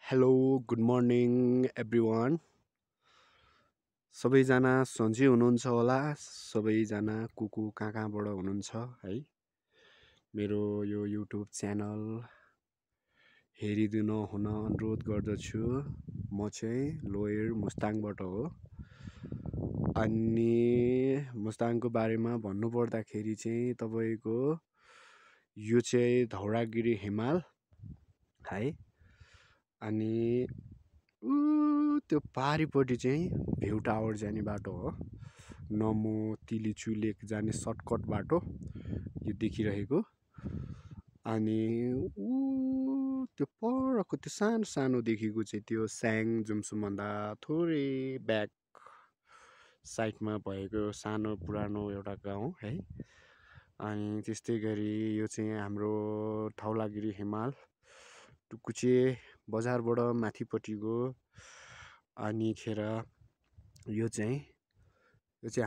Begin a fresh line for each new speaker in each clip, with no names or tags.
Hello good morning everyone. सबैजना सन्चै हुनुहुन्छ होला। सबैजना कहाँबाट हुनुहुन्छ है। मेरो यो युट्युब च्यानल हेरिदिनु हुन अनुरोध गर्दछु। म चाहिँ लोयर मुस्ताङबाट हो। अनि मुस्ताङको बारेमा भन्नुपर्दाखेरि चाहिँ तपाईँको यो चाहिँ धौलागिरी हिमाल है। अनि त्यो पारिपट्टि चाहिँ भ्यू टावर जाने बाटो हो। नमो तिलिचु लेक जाने सर्टकट बाटो यो देखिरहेको। अनि त्यो परको त्यो सानो सानो देखेको चाहिँ त्यो स्याङ जुम्सुमभन्दा थोरै ब्याक साइडमा भएको सानो पुरानो एउटा गाउँ है। अनि त्यस्तै गरी यो चाहिँ हाम्रो धौलागिरी हिमाल टुकुचे बजारबाट माथिपट्टिको। अनि खेर यो चाहिँ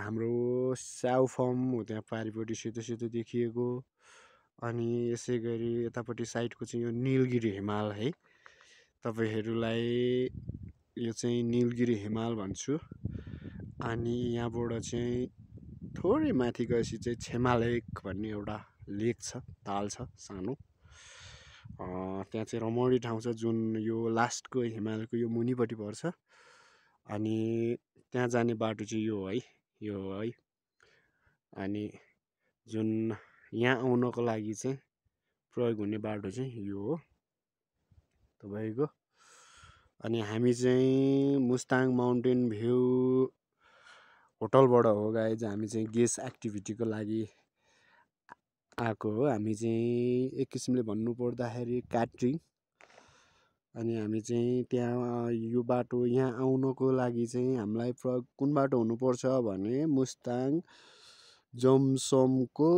हाम्रो स्याउ फर्म हो त्यहाँ पारिपट्टि सेतो सेतो देखिएको। अनि यसै गरी यतापट्टि साइडको चाहिँ यो निलगिरी हिमाल है। तपाईँहरूलाई यो चाहिँ निलगिरी हिमाल भन्छु। अनि यहाँबाट चाहिँ थोरै माथि गएपछि चाहिँ छेमा लेक भन्ने एउटा लेक छ, ताल छ सानो। त्यहाँ चाहिँ रमाइलो ठाउँ छ जुन यो लास्टको हिमालको यो मुनिपट्टि पर्छ। अनि त्यहाँ जाने बाटो चाहिँ यो है। अनि जुन यहाँ आउनको लागि चाहिँ प्रयोग हुने बाटो चाहिँ यो हो तपाईँको। अनि हामी चाहिँ मुस्ताङ माउन्टेन भ्यू होटलबाट हो गाइज। हामी चाहिँ गेस्ट एक्टिभिटीको लागि आएको हो। हामी चाहिँ एक किसिमले भन्नु पर्दाखेरि क्याटरिङ। अनि हामी चाहिँ त्यहाँ यो बाटो यहाँ आउनको लागि चाहिँ हामीलाई प्रयोग कुन बाटो हुनुपर्छ भने मुस्ताङ जमसमको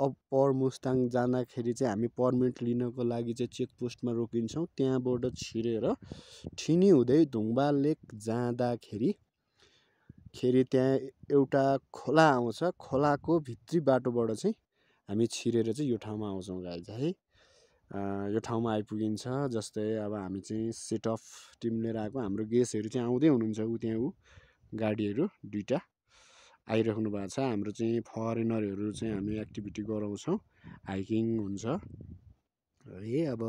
अप्पर मुस्ताङ जाँदाखेरि चाहिँ हामी पर्मिट लिनको लागि चाहिँ चेकपोस्टमा रोकिन्छौँ। त्यहाँबाट छिरेर ठिनी हुँदै ढुङ्बा लेक जाँदाखेरि त्यहाँ एउटा खोला आउँछ। खोलाको भित्री बाटोबाट चाहिँ हामी छिरेर चाहिँ यो ठाउँमा आउँछौँ गाइज है। यो ठाउँमा आइपुगिन्छ। जस्तै अब हामी चाहिँ सेट अफ टिम लिएर आएको। हाम्रो गेस्टहरू चाहिँ आउँदै हुनुहुन्छ। गाडीहरू दुईवटा आइराख्नु भएको छ। हाम्रो चाहिँ फरेनरहरू चाहिँ हामी एक्टिभिटी गराउँछौँ। हाइकिङ हुन्छ है। अब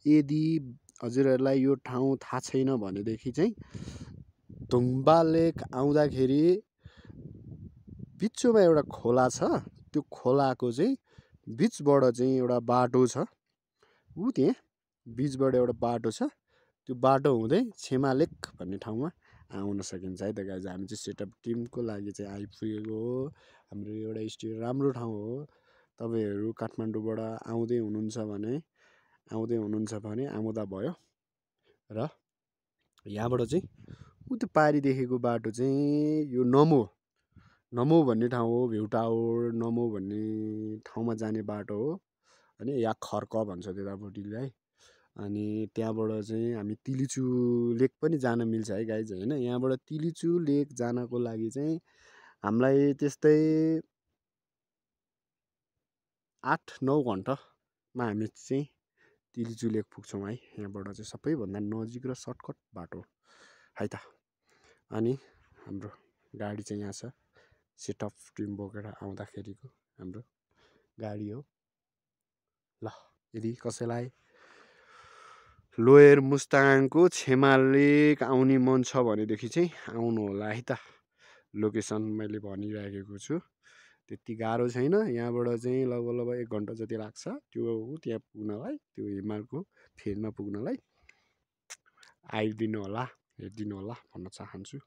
यदि हजुरहरूलाई यो ठाउँ थाहा छैन भनेदेखि चाहिँ ढुङ्बा लेक आउँदाखेरि बिचमा एउटा खोला छ। त्यो खोलाको चाहिँ बिचबाट चाहिँ एउटा बाटो छ। त्यहाँ बिचबाट एउटा बाटो छ। त्यो बाटो हुँदै छेमा लेक भन्ने ठाउँमा आउन सकिन्छ है त गाइज। हामी चाहिँ सेटअप टिमको लागि चाहिँ आइपुगेको हो। हाम्रो एउटा स्टे राम्रो ठाउँ हो। तपाईँहरू काठमाडौँबाट आउँदै हुनुहुन्छ भने आउँदा भयो। र यहाँबाट चाहिँ त्यो पारि देखेको बाटो चाहिँ यो नमो भन्ने ठाउँ हो। भ्यू टावर नमो भन्ने ठाउँमा जाने बाटो हो। अनि या खर्क भन्छ त्यतापट्टिलाई। अनि त्यहाँबाट चाहिँ हामी तिलिचु लेक पनि जान मिल्छ है गाइज होइन। यहाँबाट तिलिचु लेक जानको लागि चाहिँ हामीलाई त्यस्तै 8-9 घन्टामा हामी चाहिँ तिलिचु लेक पुग्छौँ है। यहाँबाट चाहिँ सबैभन्दा नजिक र सर्टकट बाटो है त। अनि हाम्रो गाडी चाहिँ यहाँ छ। सेट अफ टिम बोकेर आउँदाखेरिको हाम्रो गाडी हो। ल यदि कसैलाई लोयर मुस्ताङको छेमा लेक आउने मन छ भनेदेखि चाहिँ आउनु होला है त। लोकेसन मैले भनिराखेको छु। त्यति गाह्रो छैन। यहाँबाट चाहिँ लगभग 1 घन्टा जति लाग्छ त्यहाँ पुग्नलाई। त्यो हिमालको फेदमा पुग्नलाई। आइदिनु होला, हेरिदिनु होला भन्न चाहन्छु।